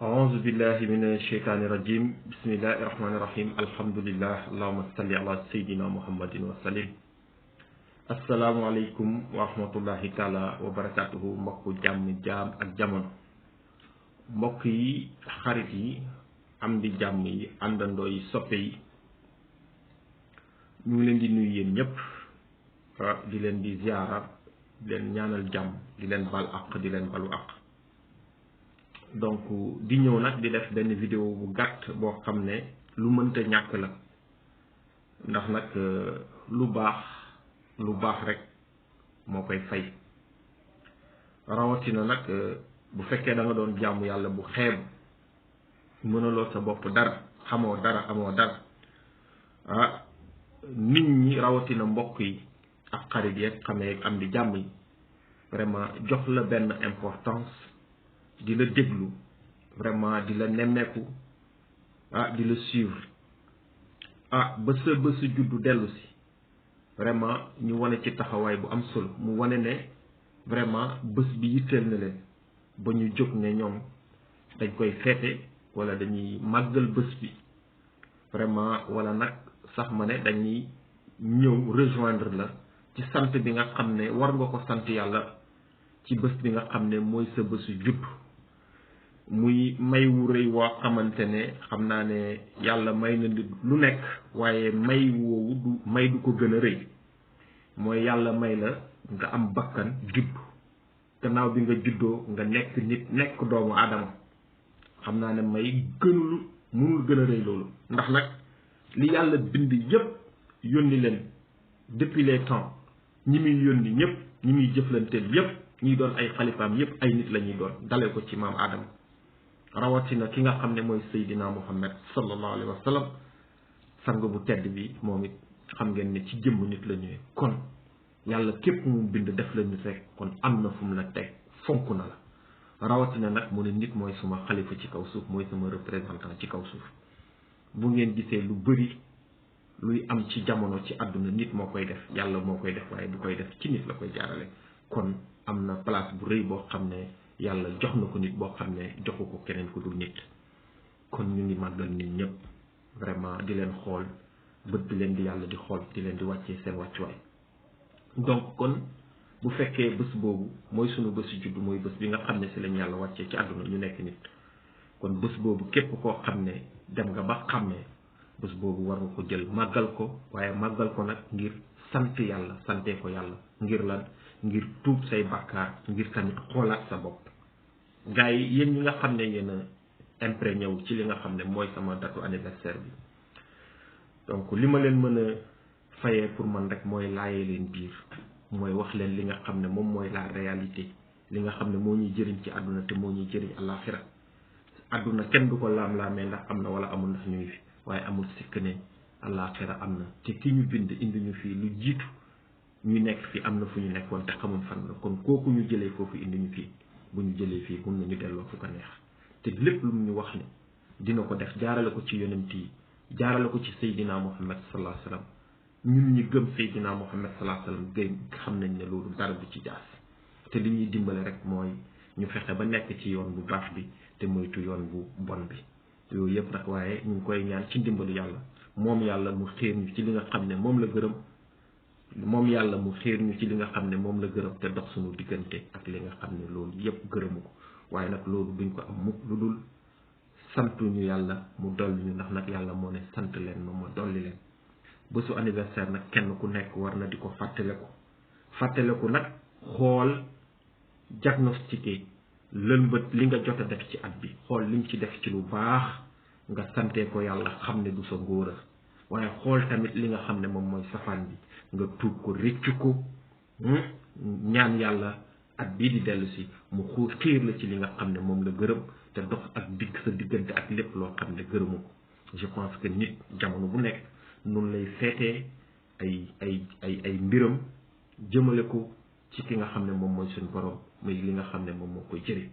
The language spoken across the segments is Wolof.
أعوذ بالله من الشيطان الرجيم بسم الله الرحمن الرحيم الحمد لله اللهم صل على سيدنا محمد وسلم السلام عليكم ورحمة الله تعالى وبركاته mbokk jaam ak jamono mbokk yi xarit yi am di jàmm yi àndandoo yi soppe yi ñu ngi leen di nuyu yéen ñëpp di leen di ziara di leen ñaanal jàmm di leen bal ak di leen balu ak donc di ñëw nag di def benn vidéo bu gàtt boo xam ne lu mënta ñàkk la ndax nag lu baax rek moo koy fay rawatina nag bu fekkee da nga doon jaamu yàlla bu xeeb mënaloo sa bopp dara xamoo dara amoo dara nit ñi rawatina mbokk yi ak xarit yeeg xamee am di jàmm yi vraiment jox la benn importance di la déglu vraiment di la nemmeeku di la suivre ba sa juddu dellu si vraiment ñu wane ci taxawaay bu am solo mu wane ne vraiment bés bi yitteel na leen ba ñu jóg ne ñoom dañ koy feete wala dañuy màggal bés bi vraiment wala nag sax ma ne dañuy ñëw rejoindre la ci sant bi nga xam ne war nga ko sant yàlla ci bés bi nga xam ne mooy sa bésu juddu muy may wu rëy woo xamante ne xam naa ne yàlla may na nit lu nekk waaye may woowu du ko gën a rëy mooy yàlla may la nga am bakkan juddu gannaaw bi nga juddoo nga nekk nit nekk doomu aadama xam naa ne may mënul gën a rëy loolu ndax nag li yàlla bind yépp yónni leen depuis les temps ñi muy yónni ñëpp ñi muy jëflanteel yépp ñuy doon ay xalifaam yépp ay nit la ñuy doon dalee ko ci maam aadama rawatina ki nga xam ne mooy Seydina Muhammad sallallahu alayhi wa sallam sang bu tedd bi moom it xam ngeen ne ci jëmm nit la ñëwee kon yàlla képp mu bind def la nit rek kon am na fu mu la teg fonk na la rawatina nag mu ne nit mooy suma xalifa ci kaw suuf mooy sama représentant ci kaw suuf bu ngeen gisee lu bëri luy am ci jamono ci àdduna nit moo koy def yàlla moo koy def waaye bu koy def ci nit la koy jaarale kon am na place bu rëy boo xam ne yàlla jox na ko nit boo xam ne joxu ko keneen ku dul nit kon ñu ngi màggal nit ñëpp vraiment di leen xool bët bi leen di yàlla di xool di leen di wàccee seen wàccuwaay donc kon bu fekkee bés boobu mooy sunu bésu juddu mooy bés bi nga xam ne si lañ yàlla wàccee ci àdduna ñu nekk nit kon bés boobu képp koo xam ne dem nga ba xàmmee bés boobu war nga ko jël màggal ko waaye màggal ko nag ngir sant yàlla santee ko yàlla ngir lan ngir tuub say bàkkaar ngir tamit xoolaat sa bopp gars yi yéen ñi nga xam ne yéen a imprégné wu ci li nga xam ne mooy sama datu anniversaire bi donc li ma leen mën a fayee pour man rek mooy laayee leen biir mooy wax leen li nga xam ne moom mooy la réalité li nga xam ne moo ñuy jëriñ ci àdduna te moo ñuy jëriñ àllaaxira àdduna kenn du ko laam-laamee ndax am na wala amul ndax ñu ngi fi waaye amul sikk ne àllaaxira am na te ki ñu bind indi ñu fii lu jiitu ñu nekk fi am na fu ñu nekkoon te xamuñ fan la kon kooku ñu jëlee foofu indi ñu fii bu ñu jëlee fii mun nañu delloo fu ko neex te lépp lu mu ñu wax ne dina ko def jaarale ko ci yonent yi jaarale ko ci Seydina Muhammad sallallahu alayhi wa sallam ñun ñi gëm Seydina Muhammad sallallahu alayhi wa sallam gëm xam nañ ne loolu dara du ci jaas te li ñuy dimbale rek mooy ñu fexe ba nekk ci yoon bu baax bi te moytu yoon bu bon bi yooyu yëpp nag waaye ñu ngi koy ñaan ci ndimbalu yàlla moom yàlla mu xéer ñu ci li nga xam ne moom la gërëm moom yàlla mu xéer ñu ci li nga xam ne moom la gërëm te dox suñu diggante ak li nga xam ne loolu yëpp gërëmu ko waaye nag loolu duñ ko am mukk lu dul santuñu yàlla mu dolli ñu ndax nag yàlla moo ne sant leen ma dolli leen bésu anniversaire nag kenn ku nekk war na di ko fàttaleku nag xool diagnostiqué lëlbët li nga jot a def ci at bi xool liñ ci def ci lu baax nga santee ko yàlla xam ne du sa ngóora waaye xool tamit li nga xam ne moom mooy safaan bi nga tuub ko réccu ko ñaan yàlla at bii di dellu si mu xiir la ci li nga xam ne moom la gërëm te dox ak sa diggante ak lépp loo xam ne gërëmu ko je pense que nit jamono bu nekk noonu lay feetee ay mbiram jëmale ko ci ki nga xam ne moom mooy suñu borom muy li nga xam ne moom moo koy jëriñ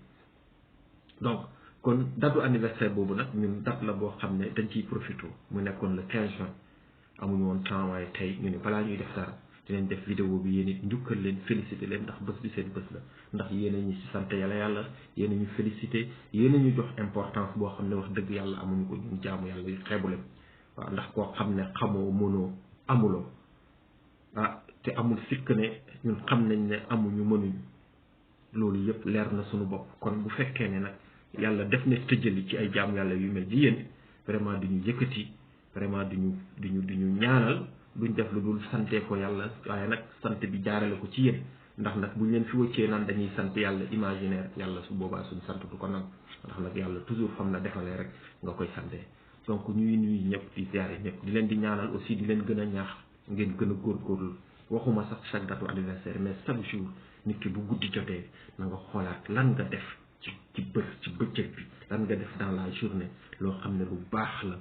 donc kon datu anniversaire boobu nag ñun date la boo xam ne dañ ciy profité mu nekkoon le 15 juin amuñu woon temps waaye tey ñu ne balaa ñuy def dara dinañ def vidéo bi yéen it njukkal leen félicité leen ndax bés bi seen bés la ndax yéen a ñu ci sant yàlla yéen a ñu félicité yéen a ñu jox importance boo xam ne wax dëgg yàlla amuñu ko ñun jaamu yàlla yu xeebu leen waaw ndax koo xam ne xamoo mënoo amuloo te amul sikk ne ñun xam nañ ne amuñu mënuñu loolu yëpp leer na suñu bopp kon bu fekkee ne nag yàlla def na tëjali ci ay jaamu yàlla yu mel ni yéen vraiment duñu yëkkati vraiment duñu ñaanal duñ def lu dul sante ko yàlla waaye nag sant bi jaarale ko ci yéen ndax nag buñ leen fi wëccee naan dañuy sant yàlla imaginaire yàlla su boobaa suñ sant du ko nag ndax nag yàlla toujours fam la defalee rek nga koy sante donc ñuy nuyu ñëpp di ziare ñëpp di leen di ñaanal aussi di leen gën a ñaax ngeen gën a góorgóorlu waxuma sax chaque date anniversaire mais chaque jour nit ki bu guddi jotee na nga xoolaat lan nga def ci bëccëg bi lan nga def dans la journée loo xam ne lu baax la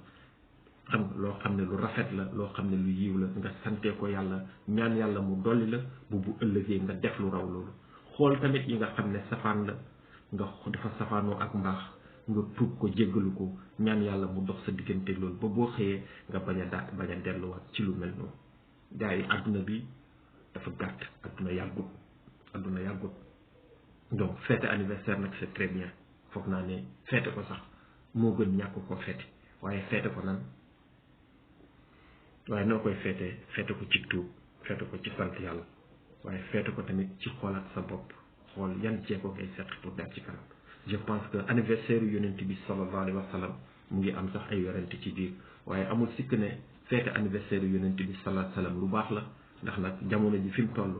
xam nga loo xam ne lu rafet la loo xam ne lu yiw la nga sante ko yàlla ñaan yàlla mu dolli la bu ëllëgee nga def lu raw loolu xool tamit yi nga xam ne safaan la nga dafa safaanoo ak mbaax nga tuub ko jéggalu ko ñaan yàlla mu dox sa diggante loolu ba boo xëyee nga bañ a delluwaat ci lu mel noonu gars yi àdduna bi dafa gàtt àdduna yàggut donc fête anniversaire nag c'est très bien foog naa ne fête ko sax moo gën ñàkk ko fête waaye fête ko nan waaye noo koy fête ko ci tuub fête ko ci sant yàlla waaye fête ko tamit ci xoolaat sa bopp xool yan jéego ngay seq pour daal ci kanam je pense que anniversaire yu yonent bi sallallahu alayhi wa sallam mu ngi am sax ay werante ci biir waaye amul sikk ne fête anniversaire yu yonent bi sallallahu alayhi wa sallam lu baax la ndax nag jamono ji fi mu toll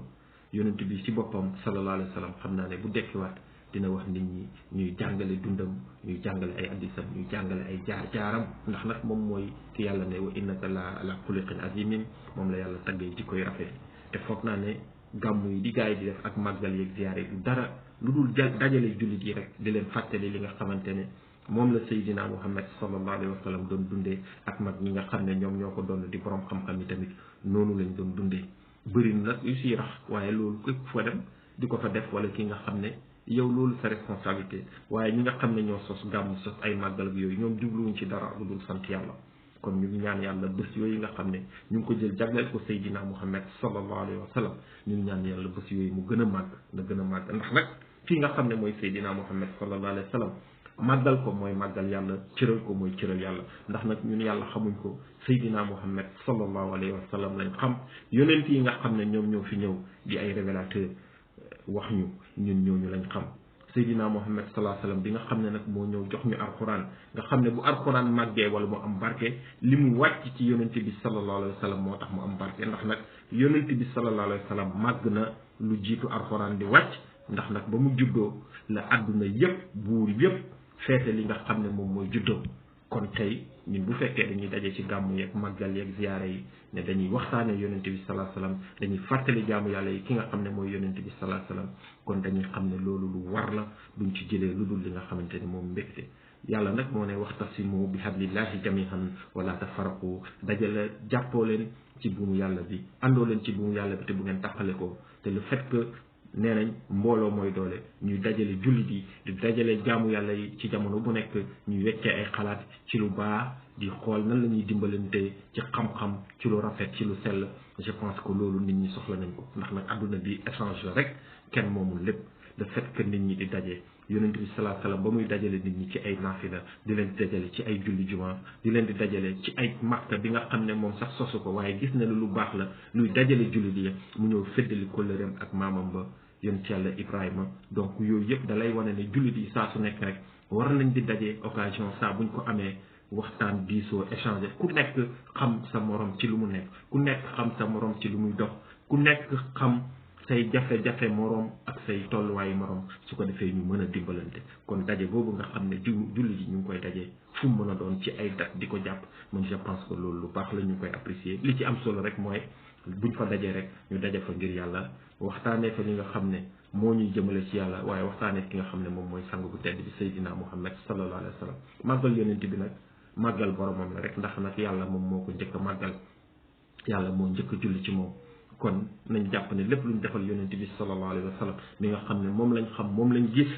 yonent bi ci boppam sallallahu alayhi wa sallam xam naa ne bu dekkiwaat dina wax nit ñi ñuy jàngale dundam ñuy jàngale ay addisam ñuy jàngale ay jaar-jaaram ndax nag moom mooy ki yàlla ne wa innaka la ala xuliqin azimin moom la yàlla taggee di koy rafet te foog naa ne gàmmu yi di gars yi di def ak màggal yeeg ziyaare du dara lu dul dajale jullit yi rek di leen fàttali li nga xamante ne moom la Seydina Muhammad sallallahu alayhi wa sallam doon dundee ak mag ñi nga xam ne ñoom ñoo ko doon di borom xam-xam yi tamit noonu lañ doon dundee bëri na nag yu siy rax waaye loolu képp fa dem di ko fa def wala ki nga xam ne yow loolu sa responsabilité waaye ñi nga xam ne ñoo sos gàmm sos ay màggal ak yooyu ñoom jubluwuñ ci dara lu dul sant yàlla kon ñu ngi ñaan yàlla bés yooyu nga xam ne ñu ngi ko jël jagleel ko Seydina Muhammad sallallahu alayhi wa sallam ñu ngi ñaan yàlla bés yooyu mu gën a màgg na gën a màgg ndax nag kii nga xam ne mooy Seydina Muhammad sallallahu alayhi wa sallam màggal ko mooy màggal yàlla cëral ko mooy cëral yàlla ndax nag ñun yàlla xamuñ ko Seydina Muhammad sallallahu alayhi wa sallam lañ xam yonent yi nga xam ne ñoom ñoo fi ñëw di ay révélateur wax ñu ñun ñooñu lañ xam Seydina Muhammad sallallahu alayhi wa sallam bi nga xam ne nag moo ñëw jox ñu alquran nga xam ne bu alquran màggee wala mu am barke li mu wàcc ci yonent bi sallallahu alayhi wa sallam moo tax mu am barke ndax nag yonent bi sallallahu alayhi wa sallam màgg na lu jiitu alquran di wàcc ndax nag ba mu juddoo la àdduna yëpp buur yëpp feete li nga xam ne moom mooy juddoo kon tey ñun bu fekkee dañuy daje ci gàmmu yeeg màggal yeeg ziyaare yi ne dañuy waxtaanee yonente bi salaa salaam dañuy fàttali jaamu yàlla yi ki nga xam ne mooy yonente bi salaa salaam kon dañuy xam ne loolu lu war la duñ ci jëlee lu dul li nga xamante ne moom mbégte yàlla nag moo ne waxtasimu bi hablillahi jamihan wala tafaraqu dajale jàppoo leen ci buumu yàlla bi àndoo leen ci buumu yàlla bi te bu ngeen tàqale ko te le fait que nee nañ mbooloo mooy doole ñuy dajale jullit yi di dajale jaamu yàlla yi ci jamono bu nekk ñuy weccee ay xalaat ci lu baax di xool nan la ñuy dimbalante ci xam-xam ci lu rafet ci lu sell je pense que loolu nit ñi soxla nañ ko ndax nag àdduna bi échange la rek kenn moomul lépp le fait que nit ñi di daje yonent bi salaa salaam ba muy dajale nit ñi ci ay naafila di leen di dajale ci ay julli juma di leen di dajale ci ay makka bi nga xam ne moom sax sosu ko waaye gis na ne lu baax la luy dajale jullit yi mu ñëw feddali kóllëreem ak maamam ba yonent yàlla Ibrahima donc yooyu yëpp da lay wane ne jullit yi saa su nekk rek war nañ di daje occasion saa buñ ko amee waxtaan diisoo échanger ku nekk xam sa morom ci lu mu nekk ku nekk xam sa morom ci lu muy dox ku nekk xam say jafe-jafe morom ak say tolluwaayu morom su ko defee ñu mën a dimbalante kon daje boobu nga xam ne jullit yi ñu ngi koy daje fu mu mën a doon ci ay date di ko jàpp man je pense que loolu lu baax la ñu koy apprécier li ci am solo rek mooy buñ fa dajee rek ñu daje fa ngir yàlla waxtaanee fa li nga xam ne moo ñuy jëmale ci yàlla waaye waxtaanee ki nga xam ne moom mooy sang bu tedd bi Seydina Muhammad sallallahu alayhi wa sallam màggal yonent bi nag màggal boromam la rek ndax nag yàlla moom moo ko njëkk a màggal yàlla moo njëkk a julli ci moom kon nañ jàpp ne lépp luñ defal yonent bi sallallahu alayhi wa sallam mi nga xam ne moom lañ xam moom lañ gis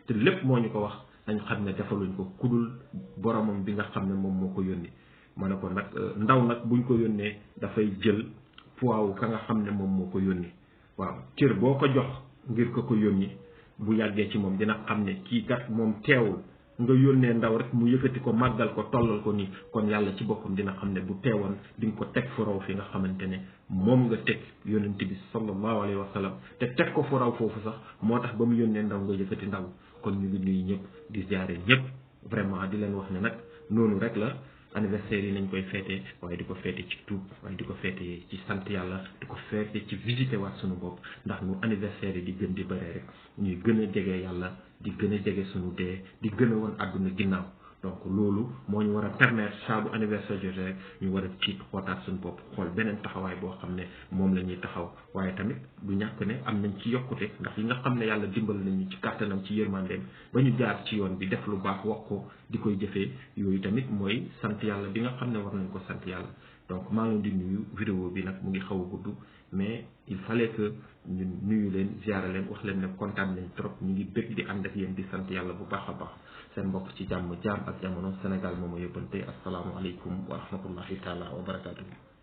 te lépp moo ñu ko wax nañ xam ne defaluñ ko kudul boromam bi nga xam ne moom moo ko yónni ma ne ko nag ndaw nag buñ ko yónnee dafay jël wu ka nga xam ne moom moo ko yónni waaw cër boo ko jox ngir ko yónni bu yàggee ci moom dina xam ne kii kat moom teewul nga yónnee ndaw rek mu yëkkati ko màggal ko tollal ko nii kon yàlla ci boppam dina xam ne bu teewoon di nga ko teg fu raw fi nga xamante ne moom nga teg yónnent bi sallallahu alayhi wa sallam te teg ko fu raw foofu sax moo tax ba mu yónnee ndaw nga yëkkati ndaw kon ñu ngi nuyu ñëpp di ziare ñëpp vraiment di leen wax ne nag noonu rek la anniversaire yi nañ koy feete waaye di ko feete ci tuub waaye di ko feete ci sant yàlla di ko feete ci visiter waat suñu bopp ndax nu anniversaire yi di gën di bëree rek ñuy gën a jege yàlla di gën a jege suñu dee di gën a won àdduna ginnaaw donc loolu moo ñu war a permettre saa bu anniversaire jotee rek ñu war a tiit xootaat suñu bopp xool beneen taxawaay boo xam ne moom la ñuy taxaw waaye tamit du ñàkk ne am nañ ci yokkute ndax yi nga xam ne yàlla dimbal nañu ci kàttanam ci yërmandeem ba ñu jaar ci yoon bi def lu baax wax ko di koy jëfee yooyu tamit mooy sant yàlla bi nga xam ne war nañ ko sant yàlla donc maa ngi leen di nuyu vidéo bi nag mu ngi xaw a gudd mais il fallait que ñun nuyu leen ziara leen wax leen ne kontaan nañ trop ñu ngi bëgg di ànd ak yéen di sant yàlla bu baax a baax seen mbokk ci jàmm jaam ak jamono Sénégal moom a yóbbante asalaamaaleykum wa rahmatullahi taala wa barakaatuhu